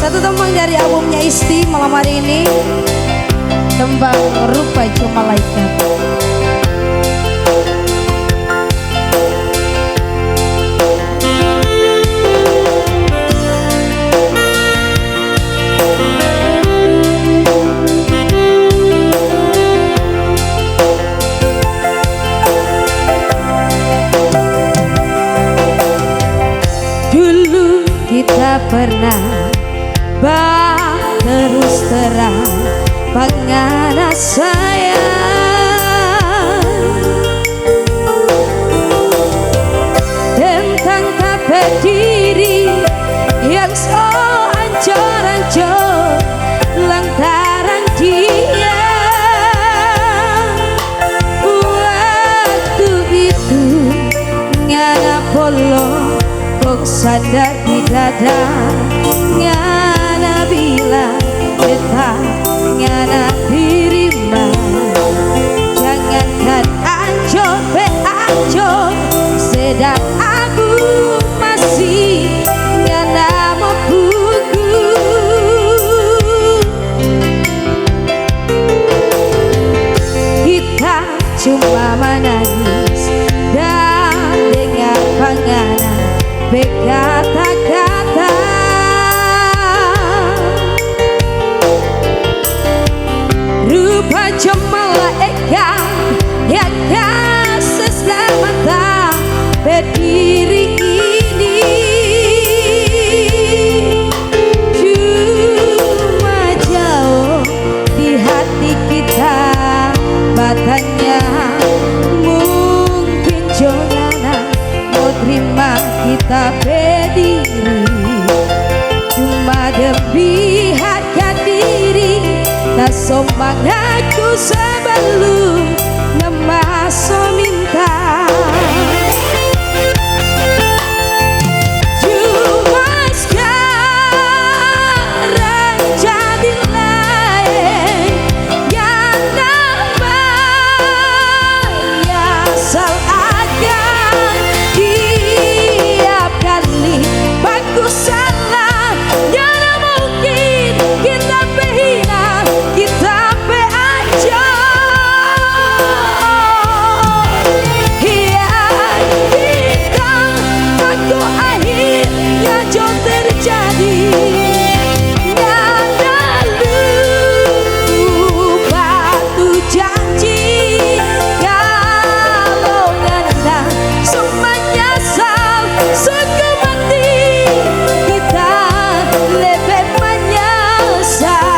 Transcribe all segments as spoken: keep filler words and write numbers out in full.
Satu tembang dari albumnya Isti malam hari ini, tembang Rupa Jong Malaikat. Dulu kita pernah bah terus terang pangana sayang, tentang tape diri yang so ancor-ancor lantaran dia. Waktu itu ngana polo kok sadar di dada, ngana bilang tetap ngana terima. Jangankan ancor pe ancor, sedang aku masih ngana mopuku. Kita cuma menangis dan dengar pangana berkata-kata. Rupa jong malaikat yang kasih selamatan berdiri ini. Cuma jauh di hati kita batanya, mungkin jongana mau terima kita berdiri. Cuma demi harga diri, tak semangatku sebelum nemaso minta. Cuma sekarang jadi lain, ya namanya salah akan tiap kali bagus salah, ya mungkin kita pe hina, kita pe ancor. Yang kita takut akhirnya jo terjadi. Ngana lupa tu janji, kalau ngana semuanya sal, sungguh mati kita lebih menyesal.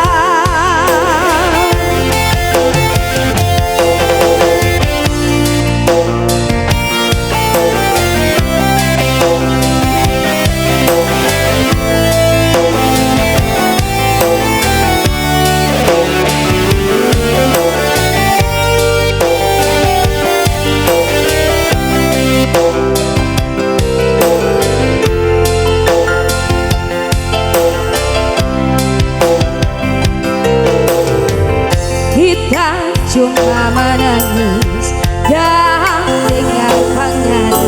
Kita cuma menangis dan dengar pangana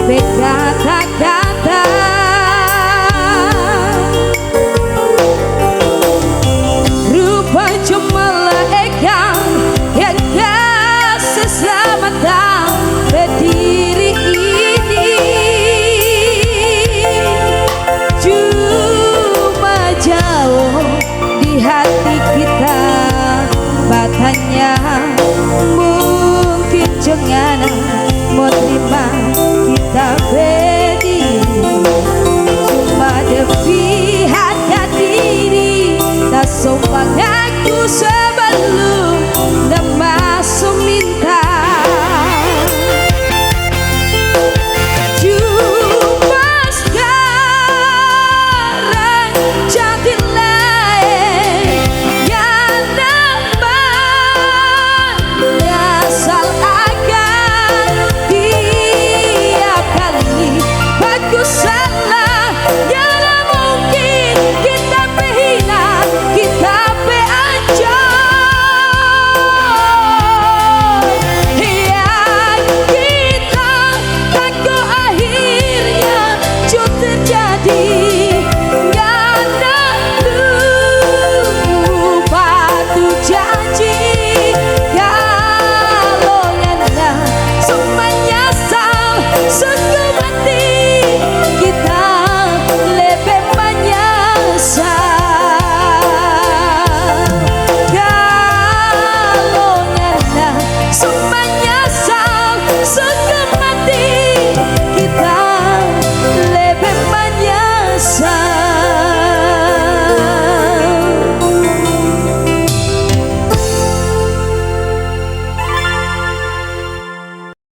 berkata-kata. Rupa jong malaikat yang kasih selamatan berdiri ini. Cuma jauh di hati kita batanya, mungkin jongana mau terima kita berdiri. Cuma demi harga diri, tak semangatku sebelum nama